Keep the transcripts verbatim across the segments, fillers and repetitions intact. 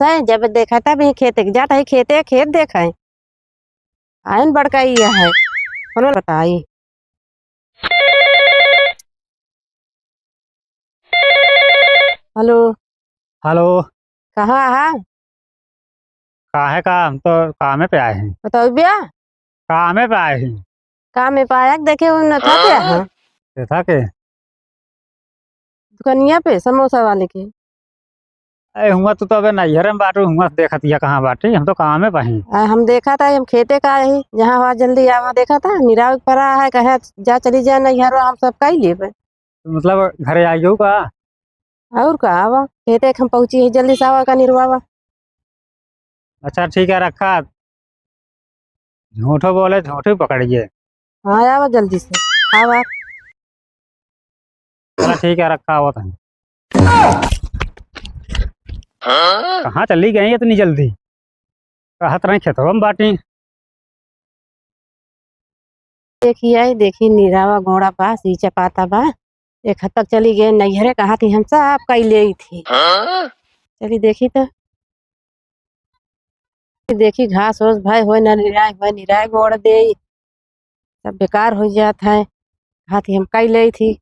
हमेशा, जब देखा तब ही खेते के जात है, खेते खेत देखे। आयन बड़का इया है, कोनो बताई। हेलो। हेलो। कहाँ आहा? काहे का, हम तो कामे पे आए हैं। बताओ बिया। कामे पे आए हैं। कामे पे आया, देखे उन था के आहा? के था के? दुकनिया पे समोसा वाले के। अरे हुआं तू तो अबे नैहरे में बाटू, हुआं से देखत या कहाँ बाटी, हम तो कामे पे ही। आ, हम देखा था, हम खेते का ही, जहाँ हुआ जल्दी आवा, देखा था, निराव परा है, कहे जा चली जा नैहरो, हम सब कई लेबे। मतलब घरे आ गयो का? और का, आवा, खेते के हम पहुँची है, जल्दी से आवा का निरवावा। अच्छा ठीक है, रखा। झूठो बोले, झूठो पकड़िए। हाँ, आवा जल्दी से, आवा। चला ठीक है, रखा, आवत है। कहाँ चली गई इतनी जल्दी? कहत रही खेतवा में बाटी। देखी आई, देखी निरावा गोड़ा बा, सींचा पाता बा। एक हद तक चली गए नैहरे, कहा थी हम सब कई ले थी। चली देखी तो, देखी घास ओस भाई होए ना निराय, होए निराय गोड़ दे, सब बेकार हो जात है। कहा थी हम कई ले थी,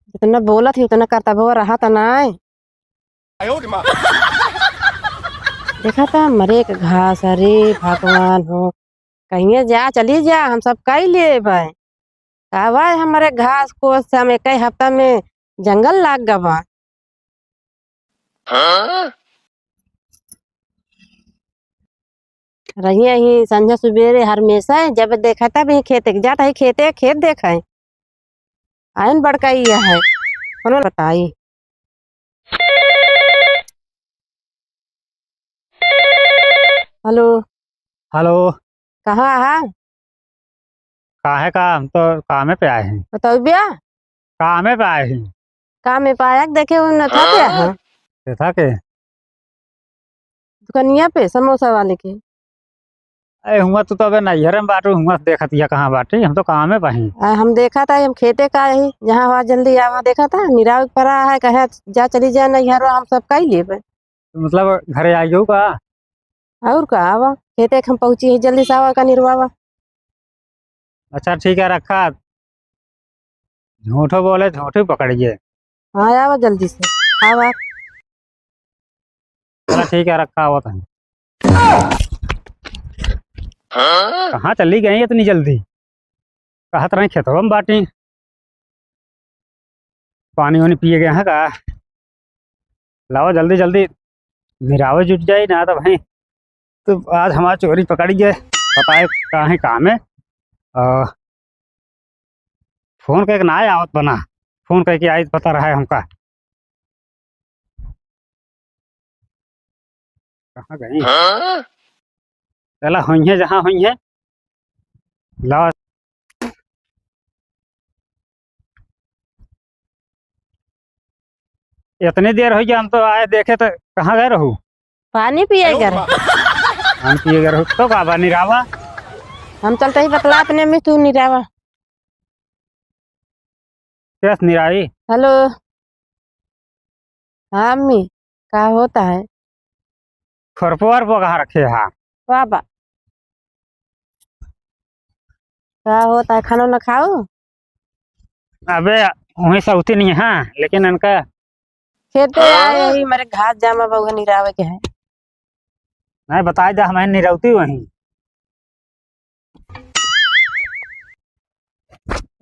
जितना बोलत ही उतना करता वो रहा था ना। देखा था मरे के घास, अरे भगवान हो, कहिए जा, चली जा, हम सब कई लेबे। का भाई, हमरे घास कोस से हम एक ही हफ्ता में जंगल लाग गवा। रहिए ही संझा सुबेरे हमेशा, जब देखा तब ही खेते के जात है, खेते खेत देखे। आयन बड़का इया है, कोनो बताई। हेलो। हेलो। कहाँ आहा? काहे का, हम तो कामे पे आए हैं। बताओ बिया। कामे पे आए हैं। कामे पे आया, देखे उन था के आहा? के था के? दुकनिया पे समोसा वाले के। अरे हुआं तू तो अबे नैहरे में बाटू, हुआं से देखत या कहाँ बाटी, हम तो कामे पे ही। आ, हम देखा था, हम खेते का ही, जहाँ हुआ जल्दी आवा, देखा था, निराव परा है, कहे जा चली जा नैहरो, हम सब कई लेबे। मतलब घरे आ गयो का? और का, आवा, खेते के हम पहुँची है, जल्दी से आवा का निरवावा। अच्छा ठीक है, रखा। झूठो बोले, झूठो पकड़िए। हाँ, आवा जल्दी से, आवा। चला ठीक है, रखा, आवत है। कहाँ चली गई इतनी जल्दी? कहत रही खेतवा में बाटी। पानी वानी पिए गए हैं का? लावा जल्दी जल्दी, निरावे जुट जाई ना तो भाई, तो आज हमार चोरी पकड़ी गए, बताए काहे काम है। आ, फोन करके ना आवत बना, फोन करके आई तो पता रहा है हमका। कहाँ गई? चला होइहे जहाँ होइहे, लावा। इतनी देर हो गया, हम तो आए देखे तो कहाँ गए रहू? पानी पिए गए रहे। पानी पिए गए रहू तो का बा निरावा? हम चलते ही बतला अपने में, तू निरावा। कैस निराई? हेलो। हाँ अम्मी, का होता है? खुरपो वरपो कहाँ रखे हा? बाबा। का होता है, खाना ना खाओ? अबे, वहीं सौती नहीं है, लेकिन इनका खेते आए ही, मरे घास जामा बा, उहे निरावे के है। नहीं, बताए दे, हमें निरौती वहीं।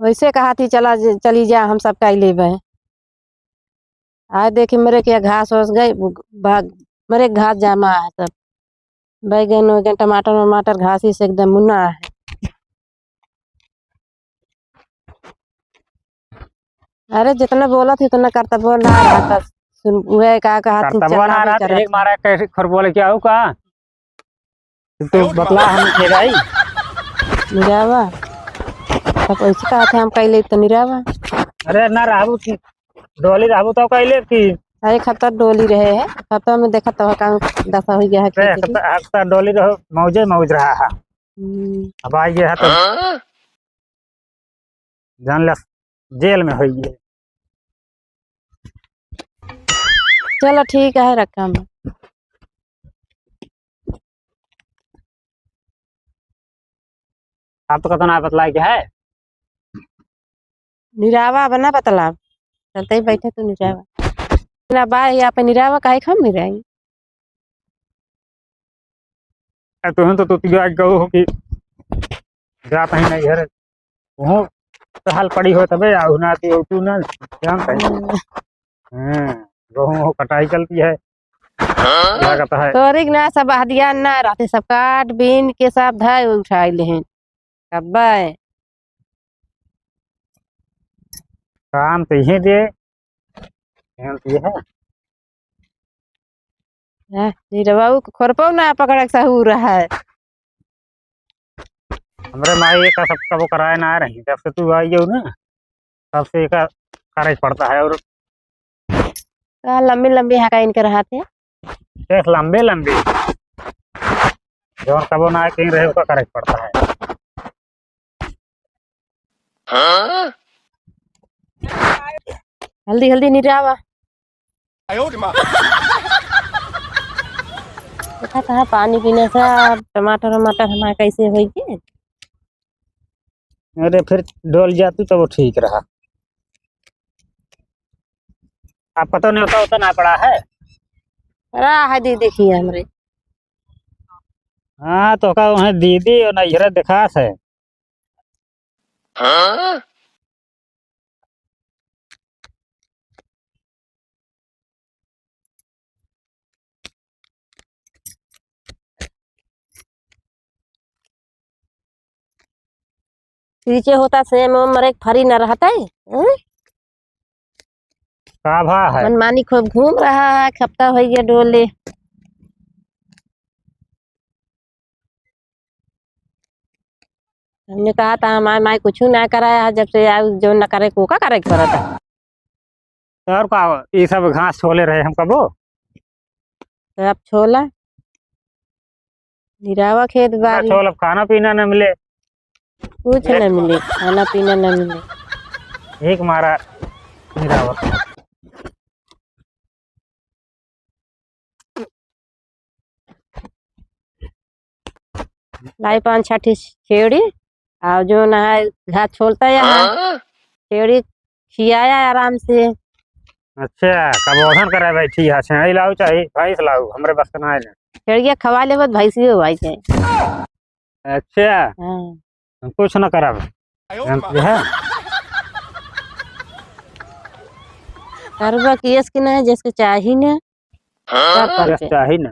वैसे कहा थी, "चला ज-, चली जा, हम सब काई लेबे।" आए देखी, मरे के घास ओस गई, भाग, मरे घास जामा है सब। बैगन वैगन, टमाटर वमाटर, घास ही से एकदम मुन्ना है। अरे, जितना बोला थी, उतना करता बोल ना रहा था। सुन, वह का कहा थी, करता बोल चलना ना भी रहा था, करत एक था। मारा कैसे खर बोले क्या हो का? तू बतला हम निराई। निरावा। तब ऐसे कहा था हम कैले तो निरावा। अरे ना रहबू की डोली रहबू तो कैले की। अरे खतर डोली रहे है, खतर में देखा तो का दशा हो गया है बे, खेती की। हफ्ता, हफ्ता डोली रहो, मौजे मौज रहा है। हम्म। अब आई गया है तो जान ले जेल में होई गए। चलो ठीक है, रखा मैं। आप तो कतो ना बतलाए के है। निरावा बना बतलाब। चलते ही बैठे तू निरावा। ना बा, ये आप निरावा काहे खाम निराई? ए, तुहन तो तोतिया गऊ हो कि जात ही नहीं घर। वो तो हाल पड़ी हो तबे आऊ ना ती तू ना जानत है। हम्म। हाँ, गेहूं हो कटाई चलती है। लागत है। तोरिक ना सब हदिया ना रहते, सब काट बीन के सब धय उठाई लेहें। अब्बे। काम तो इहे दे, ध्यान तो इहे। हाँ, निरवा उ खोरपो ना पकड़े के सहूर है। हमरे माई एका सब कबो कराए ना रही, जब से तू आई हो ना, तब से एका करे के पड़ता है। और का लंबी लंबी हका इनके रहत है? देख, लंबे लंबे, जौन कबो ना कहीं रहे, ओका करे के पड़ता है। हल्दी हल्दी निरावा। देखा था पानी पीने से अब टमाटर वमाटर हमारे कैसे होई के? अरे फिर डोल जातू तब वो ठीक रहा। आपका तो न्योता होता ना पड़ा है। रहा है दीदी की हमरे। हाँ, तो का वहाँ दीदी और नैहरा दिखास है। पीछे होता से मुँह मरे फरी न रहता है। हम्म? का भा है? मनमानी खूब घूम रहा है, एक हफ्ता हो गया डोले। हमने कहा था, "हमारे माई कुछ ना कराया है, जब से आए जो न करे, को का करे के पड़ता है?" तो और का, ये सब घास छोले रहे हम कबो? तो अब छोला, निरावा खेत ना बारी। छोल, अब खाना पीना न मिले। कुछ न मिले, खाना पीना न मिले। एक मारा निरावा। लाई पाँच छठी छेड़ी, और जो ना है घास छोलता है यहाँ, हाँ? छेड़ी खियाया आराम से। अच्छा, कब ओधन करे बैठी है, छेड़ी लाऊ चाहे भैंस लाऊ, हमरे बस के ना है ना। छेड़िया खवा लेबे तो भैंसियो हो जाए। अच्छा, हाँ। हम कुछ ना करब। हम जो है। करबा केस के ना, जिसके चाही ना, सब करबे। केस चाही ना।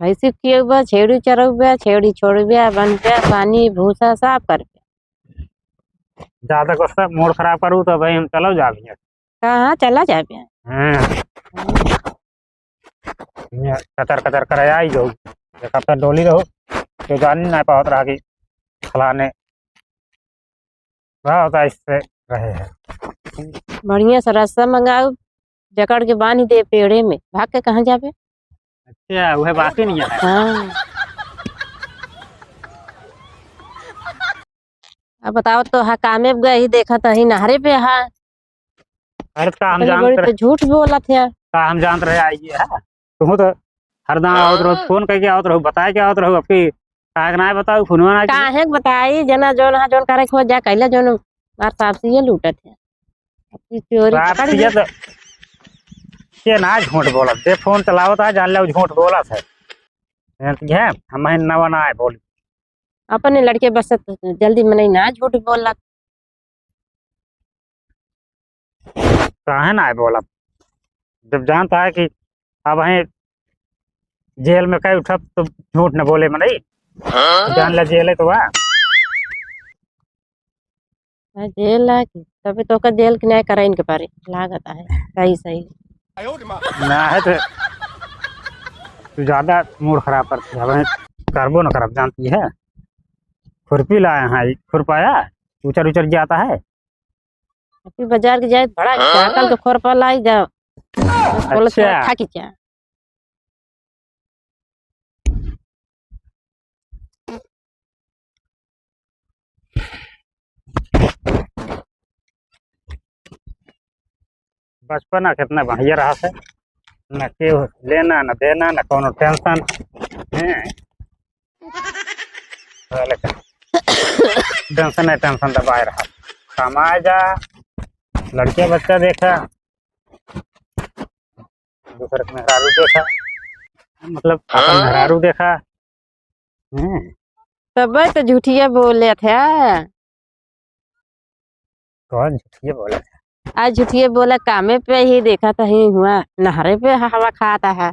भैंसी खियौबा, छेड़ी चरौबा, छेड़ी छोड़बा, बनबा, पानी, भूसा, सब करबा। ज्यादा गुस्सा, मूड खराब करू तो भाई हम चलो जाब हियाँ। हाँ, हाँ, चला जाबा। हाँ। हियाँ कतर कतर करे आई जाऊ। एक हफ्ता डोली रहो, तो जानी ना पावत रहा कि फलाने रहा होता इससे रहे हैं। बढ़िया से रस्सा मंगाऊ, जकड़ के बांध दे पेड़े में, भाग के कहाँ जाबे? अच्छा, वह बात ही नहीं है। हाँ। अब बताओ तो, हा कामे पे गई, देखत ही नहरे पे हा। अरे, का हम इतनी जानत बड़ी रहे? तो झूठ बोलत है। का हम जानत रहे, आई है? तुम तो हरदम आवत रहो, हाँ। फोन करके आवत रहो, बताए के आवत रहो, अब की काहे के ना बताऊ, फोनवा ना किया। काहे के बताई, जना जौन हा, जौन करे खोज जा, कैला जौन मार साहब से ये लूटत है। अब की चोरी बाप पकड़ से ली। ये तो, ये ना झूठ बोलत, जे फोन चलावत है, जान ले झूठ बोलत है। जानती है, हम नवा ना है बोली। अपने लड़के बस जल्दी मनई ना झूठ बोलत। काहे ना है बोलब? जब जानता है कि अब हैं जेल में कई उठब तो झूठ न बोले मनई। हाँ? जान ले जेल है तो बा। हाँ, जेल है कि तभी तो ओकर जेल के न्याय कराइन के पारे लागत है। सही सही। ना है तो तू ज्यादा मूड खराब करती है, अब करबो न करब जानती है। खुरपी लाया है, खुरपाया, उचर उचर जाता है। अभी बाजार के जाए, बड़ा हाँ? चाकल के खोरपा लाई जा। बस बोलत अच्छा। थोड़ा थाकी जा। बचपना कितना बढ़िया रहा है, न केहू लेना, न देना, न कोनो tension। हैं? साले का। टेंशन है, टेंशन दबाए रहा। कमाए जा, लड़के बच्चा देखा, दूसरे के मेहरारू देखा, मतलब अपन हाँ। मेहरारू देखा। हम्म। तबे तो झूठिया बोले थे। कौन झूठिया बोला था? आज झूठिया बोला, कामे पे ही देखा था, ही हुआ नहरे पे ह-, हवा खाता है।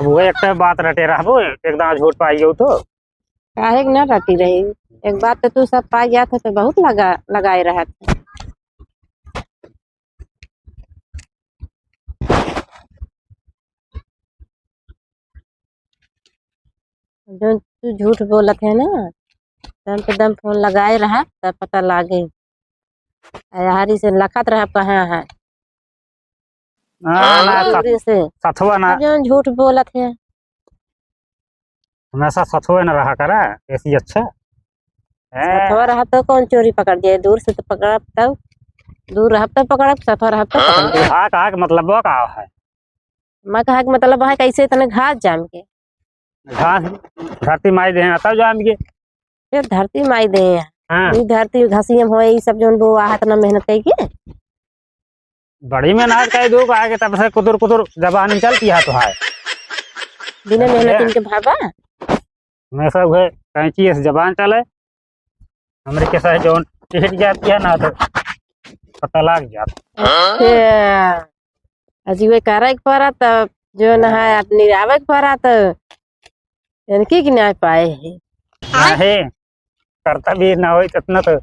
अब वो एक तो बात रटे रहबो, एकदम झूठ पाइयो तो। काहे के ना रटी रही? एक बात तो तू सब पाई जात हो तो बहुत लगा, लगाए रहत। जौन तू झूठ बोलत है ना, दम पे दम फोन लगाए रहा, तब पता लागे। आ यारी से लखत रहा कहाँ है। ना, ना, हाँ। सत-, दूरी से। सतवा ना। अब जौन झूठ बोलत है। हमेशा सतवे न रहा करा, ऐसी अच्छा। हैं? सतवा रहब तो कौन चोरी पकड़ जाए? दूर से तो पकड़ब तब, दूर रहब तब पकड़ब, सतवा रहब तब पकड़ब। हाँ, कहा के मतलब वो का है? मैं कहा के मतलब है कैसे इतने घास जाम के? घास धरती माई दे हैं, तब जाम के। ये धरती माई दे हैं। हाँ। ये धरती घासियम होए, ये सब जौन बोआ है, इतना मेहनत कई के। बड़ी मेहनत कई दू, काहे के तब से कुतुर कुतुर जबान चलती है तो है। बिना मेहनत समझे? इनके भाबा। हमेशा उहे कैंची से जबान चले। हमरे के साथ जौन टिक जाती है ना तो पता लाग जात। अच्छा। अजी वे करे के पड़ा तब जौन है, हाँ। अपनी आवे के पड़ा तो इनकी की ना पाए है। ना है, करता भी ना होई तो इतना तो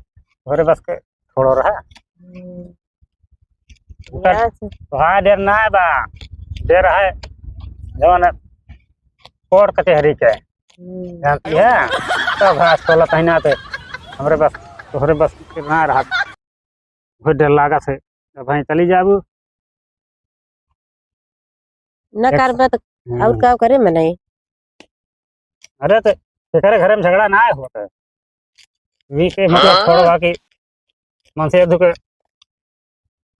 घरे बस के छोड़ो रहा। हम्म। उनका यहाँ से। वहाँ देर ना है बा, देर है जौन कोर्ट कचहरी के। हम्म। जानती है? तो घास खोला तहिना तो हमरे बस, तोहरे बस के ना रहा। बहुत डर लागा से, अब भाई चली जाबू। न एक करबे तो हम्म। और का करे मनई? अरे तो एकरे घरे में झगड़ा ना होत है। वी के मतलब हाँ। छोड़वा कि मन से दुख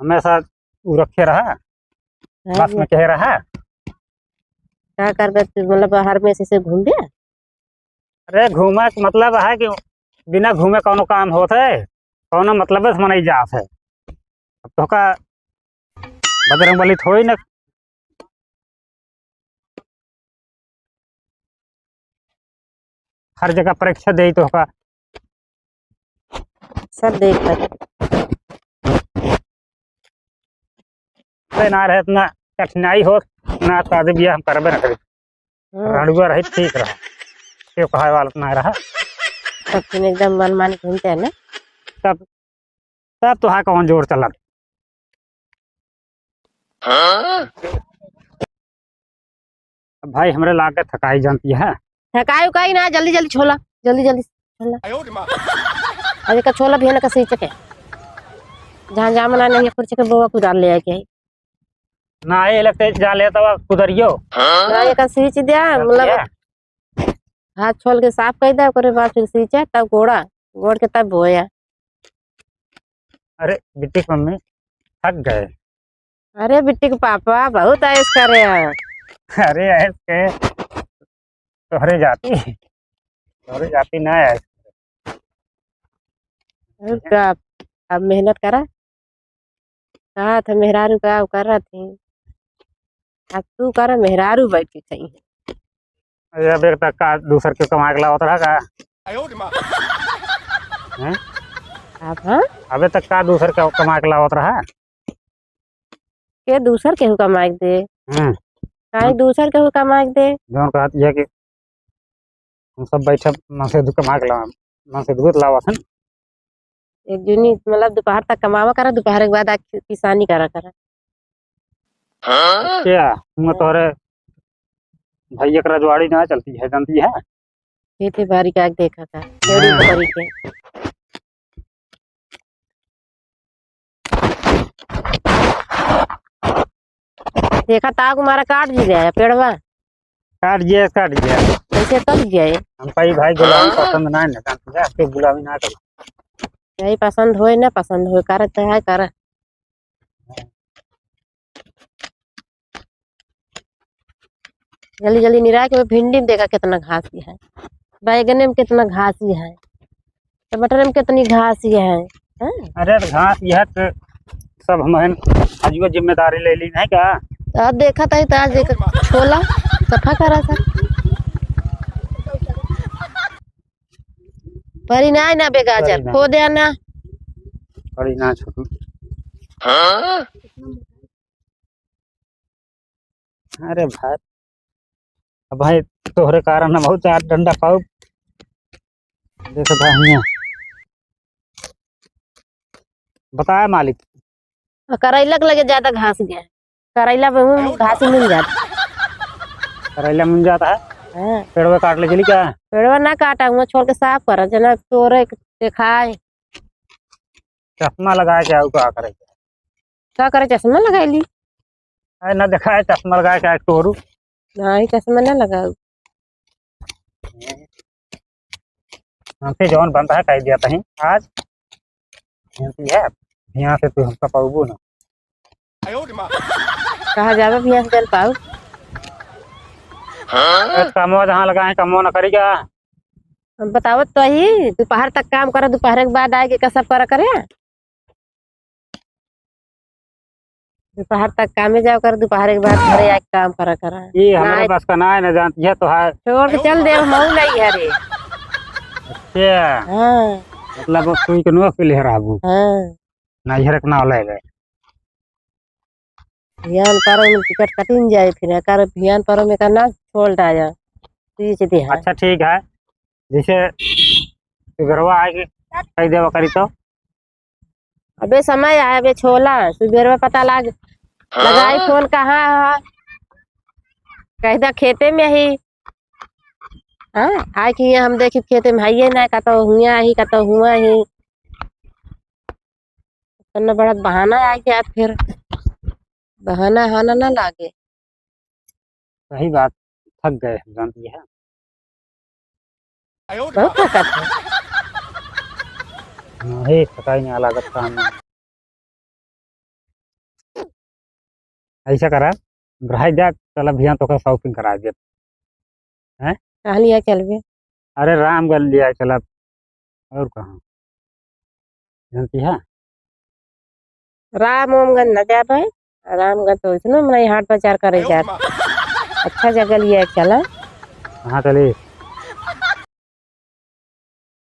हमेशा उ रखे रहा, हाँ बस जी। में कहे रहा। का करबे तू, मतलब हर में से, से घूम दे? अरे घूमे के मतलब है कि बिना घूमे कौनो काम होत है? कौनो मतलब से मनई जात है। अब तोहका बजरंग बली थोड़ी न हर जगह परीक्षा देई तोहका। सब देख कर। अरे ना रहे इतना कठिनाई हो, ना शादी बियाह हम करबे ना करी। हम्म। रणुआ रही ठीक रहा, क्यों कहा वाला ना रहा। सब दिन एकदम मन मानी घूमते हैं ना। तब, तब तो हाँ कौन जोर चलत। हाँ? अब भाई हमरे लागे थकाई जानती है। थकाई उकाई ना, जल्दी जल्दी छोला, जल्दी जल्दी छोला। अब एक छोला भी है ना का सींच के। जहाँ जाम ना नहीं, खुर्ची के बोआ कुदार ले आके। ना, ये लगते जा ले तब कुदरियो। ना, एक सींच दिया, मतलब, हाथ छोल के साफ कर दिया, ओकरे बाद फिर सींचा, तब गोड़ा, गोड़ के तब बोया। अरे, बिट्टी के मम्मी, थक गए। अरे, बिट्टी के पापा, बहुत ऐश करे हैं। अरे, ऐश के, तोहरे जाती, तोहरे जाती ना ऐश। और का, अब मेहनत करा। कहा था मेहरारू का, वो कर रहा थी। अब तू कर, मेहरारू बैठी सही है। अरे, अबे तक का दूसर के कमा के लावत रहा का? हैं? आप, हाँ? अबे तक का दूसर के कमा के लावत रहा? के दूसर केहू कमाए के दे? हम्म। काहे दूसर केहू कमाए के दे? जौन कहत यह कि हम सब बैठे, मन से दुख कमा के लावा, मन से दुख लावा सन। एक जूनी, मतलब, दोपहर तक कमावा करा, दोपहर के बाद आके किसानी करा करा। क्या? मैं तोहरे भैया के रजवाड़ी ना चलती है, जानती है? खेती बाड़ी का देखा था, खेती हाँ। बाड़ी के। देखा, ताक मारा काट भी गया है पेड़वा। काट गया, काट गया। कैसे कट गया है? हमका ई भाई गुलामी पसंद ना है, जानती है, आपके गुलामी ना करो। नहीं पसंद होए, ना पसंद होए, करे तो है, करे। जल्दी जल्दी निराय के भिंडी में देखा कितना घास ही है, बैगने में कितना घास ही है, टमाटर में कितनी घास ही है, हैं? अरे तो घास यह तो सब हमहन अजुआ जिम्मेदारी ले ली नहीं का? तो आज देखा था तो आज देखा छोला सफा करा था। परी ना, ना बेगाजर परी ना। खो दे ना। परी ना छोटू। अरे भाई, अब भाई तोहरे कारण हम बहुत चार डंडा पाऊ। देखो भाई हियां। बताए मालिक। और करैला के लगे ज्यादा घास गया है। करैला में हूँ घास मिल जाता। करैला मिल जाता है? हाँ। पेड़वा काट ले चली क्या? पेड़वा ना काटा, हुआ छोड़ के साफ करा, जना तोरे देखाए। चश्मा लगाए के आऊ का करे? का करे, चश्मा लगाए ली? अरे ना देखाए, चश्मा लगाए के आए तोरू। नहीं, चश्मा ना लगाऊ। हमसे जौन बनता है कह दिया तहीं आज। हिंदी है, यहाँ से तू हमका पाऊबो ना। कहाँ जाबे भैया से जल पाऊ? ए, कमवा जहाँ लगाए, कमवा न करी का? हम बतावत तो ही, दोपहर तक काम करा, दोपहर के बाद आए के कसब करा करे। दोपहर तक कामे जाओ कर, दोपहर के बाद घरे आके काम करा करा। ये हमरे नाय। बस का नाय, न जानती है तोहार। छोड़ के चल दे, हम नहीं घरे। अच्छा। हाँ। मतलब वो सुई के नोक पे ले रहबू। हाँ। नैहर के नाव लेबे। भियान पारो में टिकट कटिन जाए, फिर एकर भियान पारो में का ना छोड़ डाया। बीच दिहा। अच्छा ठीक है, जैसे सुबेरवा आए के कह देवा करी तो। अबे समय आए, अबे छोला, सुबेरवा पता लाग, लगाई फोन कहाँ है? कह दा खेते में ही। हाँ, आए कि ये हम देखी खेते में हइये ना, कतो हुआ ही, कतो हुआ ही। इतना बड़ा बहाना आ गया फिर। बहाना हाना ना लागे। सही बात, थक गए हम, जानती है। बहुत थकात है। नहीं, थकाई ना लागत काम में। ऐसा करा, रह जा, चला भैया, तोका shopping करा दे। हैं? कहाँ लिया चलबे? अरे, रामगढ़ लिया चला, और कहाँ? जानती है? राम ओमगंज न जाबे, रामगंज तो इसने मने हाट बाजार करे जात। अच्छा जगह लिया चला। कहाँ चली?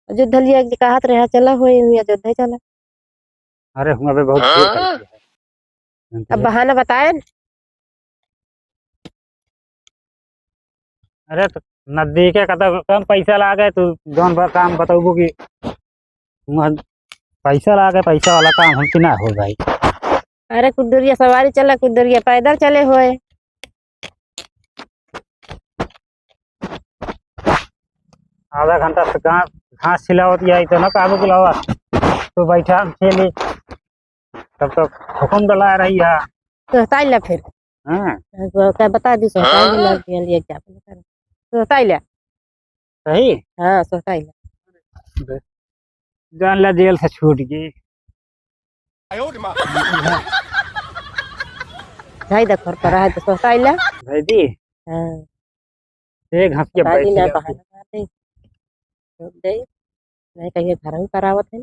अयोध्या लिया के कहत रहे, चला होई, हुई अयोध्या चला। अरे, हुआ बे बहुत भीड़ हाँ? करती है। अब बहाना बताए न। अरे, तो नजदीके का तो कम पैसा लागे, तू जौन बा काम बतौबू कि हुआ पैसा लागे, पैसा वाला काम हमसे ना हो भाई। अरे, कुछ दूरिया सवारी चला, कुछ दूरिया पैदल चले होए। आधा घंटा से घास, घास छिलावत जाई तो ना काबू बुलावा, तो बैठा हम खेली, तब तो हुकुम डला रही है। सोहताई ला फिर। हाँ। तो का बता दी, सोहताई हाँ? ला, लिए क्या अपने कर। सोहताई ला। सही? हाँ, सोहताई ला। बे, जान ला जेल से छूट गई। भाई देखो, पर रहा है तो सोहताई ला। भाई जी। हाँ। ए, घास के बता बैठ दी ना, गया। बहाना मार दे। रोक दे। नहीं कहिए घर में करावत है।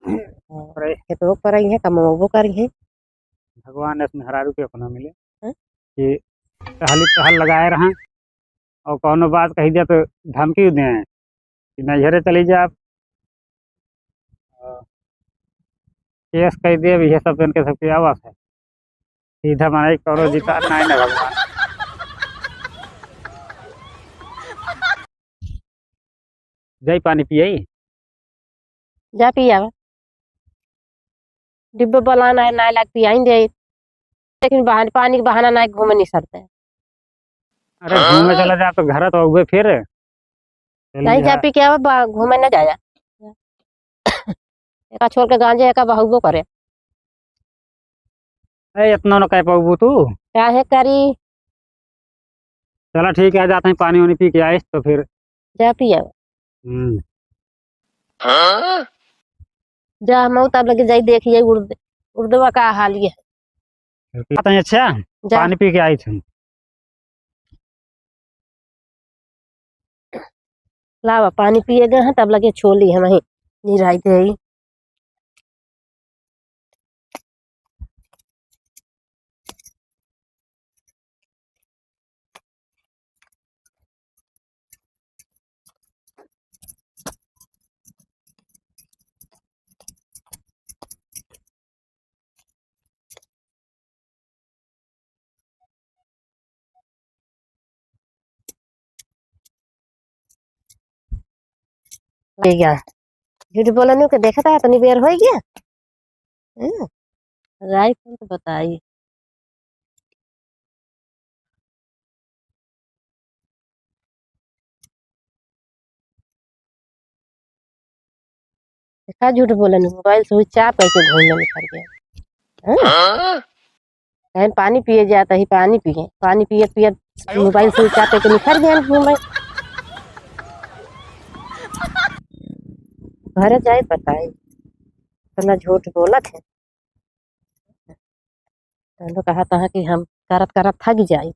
हाँ, अरे। खेतों पर आई है, कमवो करी है। भगवान ऐसे मेहरारू के अपना मिले। हैं? कि टहली टहल लगाए रहा और कौनो बात कही दिया तो धमकी दे कि नैहरे चली जा। केस कह देब, ये सब इनके सबके आवास है। सीधा मनाई करो जीता, नहीं ना भगवान। जाई पानी पियाई। जा पियावा। डिब्बे बलाना है, ना लाग पियाई दे। लेकिन बहान-, पानी के बहाना ना घूमे नहीं सकते। अरे घूमे चला जा तो घर तो उबे फिर। चली नहीं जा। जा पी के आवा, बा-, घूमे ना जाया। एका छोड़ के गांजे एका बहउबो करे। ए, इतना न कह पाउबू तू? काहे करी? चला ठीक है, जाते हैं, पानी वानी पी के आए तो फिर। जा पिया। हम्म। जा, हम तब लगे जाई देखिए उर्द-, उर्दवा का हाल ये है। जाते हैं, अच्छा, जा। पानी पी के आई थे। लावा, पानी पिए गए हैं, तब लगे छोली हम वहीं निराई गई। हो गया। झूठ बोलनु के देखता है, तनी बेर हो गया। हम्म, राई कौन तो बताई। का झूठ बोलन, मोबाइल स्विच ऑफ करके घूमे निकल गया। हाँ? कहीं पानी पिए जाता ही, पानी पिए, पानी पिए पिए मोबाइल स्विच ऑफ करके निकल गया घूमे। घरे जाए बताई, इतना झूठ बोलत है। तो लोग कहा था कि हम करत करत थक जाई,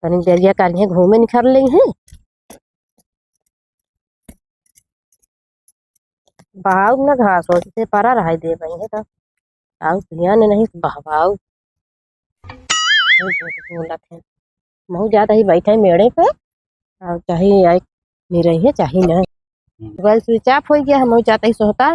तनी देरिया काल्हे घूमे निकल लेई हैं। बहाव न घास हो, जैसे परा रहाई दे भाई है तो। आउ ध्यान नहीं बहवाओ। बहुत बोलत है। महू जात ही बैठे मेड़े पे, और चाहे आए नहीं रही है, चाहे ना। मोबाइल स्विच ऑफ हो गया, हम जाते ही सोहता।